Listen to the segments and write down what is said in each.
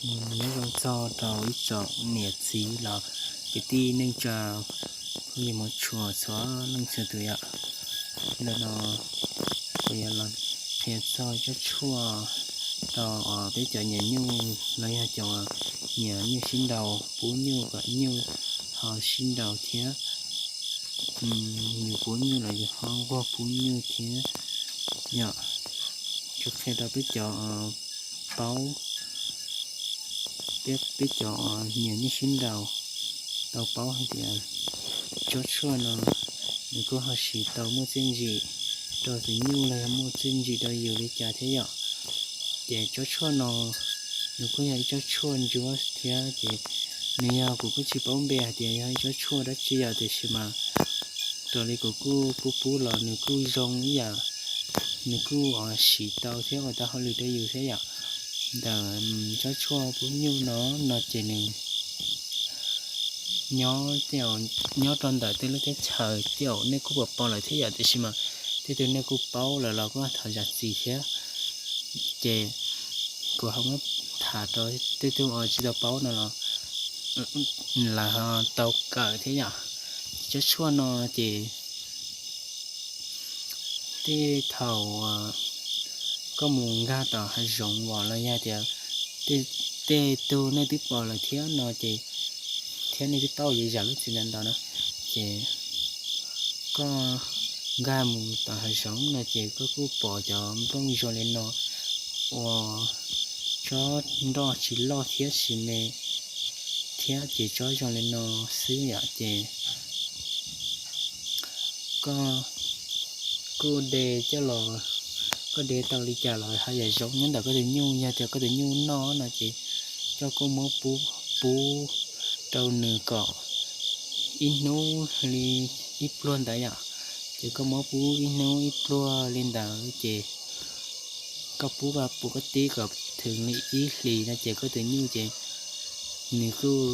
Nyob zoo txog rau ib tsoom niam txiv los kwv tij neej tsa, phooj ywg Hmoob tshua txhua leej txhua tus yom. Ntawm no kuv yuav los qhia txog tsob tshuaj rau peb cov nyiam nyuj los yog cov nyiam nyuj sib nraus, pub nyuj kom nyuj ho sib nraus thiab, yus pub nyuj los yus ho nquag pub nyuj thiab yom. Kuv qhia rau peb cov paub, peb cov nyiam nyuj sib nraus tau paub hais tias tsob tshuaj no nws kuj ho siv tau muaj txiaj ntsig rau tus nyuj los yog muaj txiaj ntsig rau yus li cas thiab yom. Ces tsob tshuaj no nws kuj yog ib tsob tshuaj ntsuab thiab ces nws yog, kuv kuj tsis paub npe hais tias yog ib tsob tshuaj dab tsi yom, tiam sis mas raws li kuv kuj pub pub los nws kuj zoo ib yam, nws kuj siv tau thiab ua tau hauj lwm rau yus thiab yom. Ntawm tsob tshuaj pub nyuj no, no ces nws nyob, nyob rau ntawm tej lub teb chaws tej zaum nej kuj pom pom lawm thiab yom, tiam sis mas tej tug nej kuj paub lawm los kuj thov zam txim thiab. Ces kuv ho muab tham rau tej tug uas tsis tau paub no los lawv ho tau kawm thiab yom. Tsob tshuaj no ces tej thaum koj mus nkag tom hav zoov os los yog tias tej tug nej twb pom lawm thiab no ces, thiab nej twb paub zam lub txim ntawd ntau na, ces koj nkag mus tom hav zoov no ces koj kuj pom cov nplooj zoo li no uas tsob nroj tsis loj thiab tsis me thiab ces tsob zoo li no xwb yom. Ces koj kuj de coj los, koj de tau li cas los haj yam zoo nyob ntawm koj tus nyuj. Yog tias koj tus nyuj noj no ces koj kuj muab pub rau nws kom ib hnub li ib pluag ntawd yom. Ces koj muab pub ib hnub ib pluag li ntawd ces koj pub pub koj tib kom thwv li ib hlis no ces koj tus nyuj ces nws kuj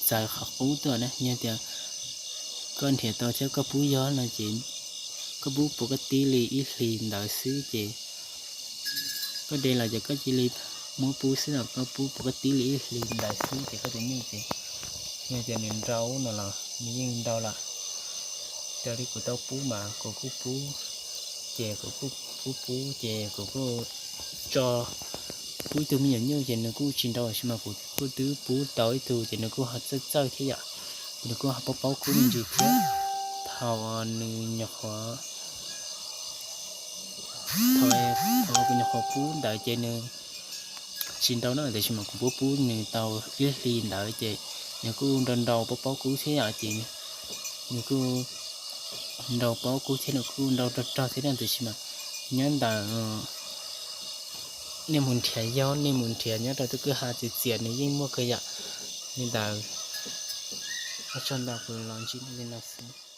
txawv qhov qub tuaj na. Yog tias koj nrhiav tau thiab koj pub yog no ces koj pub pub koj tib li ib hlis ntawd xwb ces koj de los ces koj cia li muab pub xwb no, koj pub pub koj tib li ib hlis ntawd xwb ces koj tus nyuj ces yog tias nws nrau no los nws yeej nrau lawm. Raws li kuv tau pub mas kuv kuj pub, ces kuv kuj pub pub ces kuv kuj tso pub ib tug me nyuam nyuj ces nws kuj tsis nrau, tab sis mas kuv kuj twb pub tau ib tug ces nws kuj ho txawj txawj thiab yom, nws kuj ho paub paub kub me ntsis thiab. Thaum nws nyuam qhuav, thaum kuv nyuam qhuav pub ntawd ces nws tsis nrau na, tiam sis mas kuv pub pub nws tau ib hlis ntawd ces nws kuj nrau nrau paub paub kub thiab yom, ces nws kuj nrau paub kub thiab nws kuj nrau rog rog thiab na, tiam sis mas nyob ntawm nej mus nrhiav, yog nej mus nrhiav nyob rau tej kwj ha txias txias nws yeej muaj kawg yom. Li ntawd, ua tsaug ntau, kuv los ntsib nej li no xwb.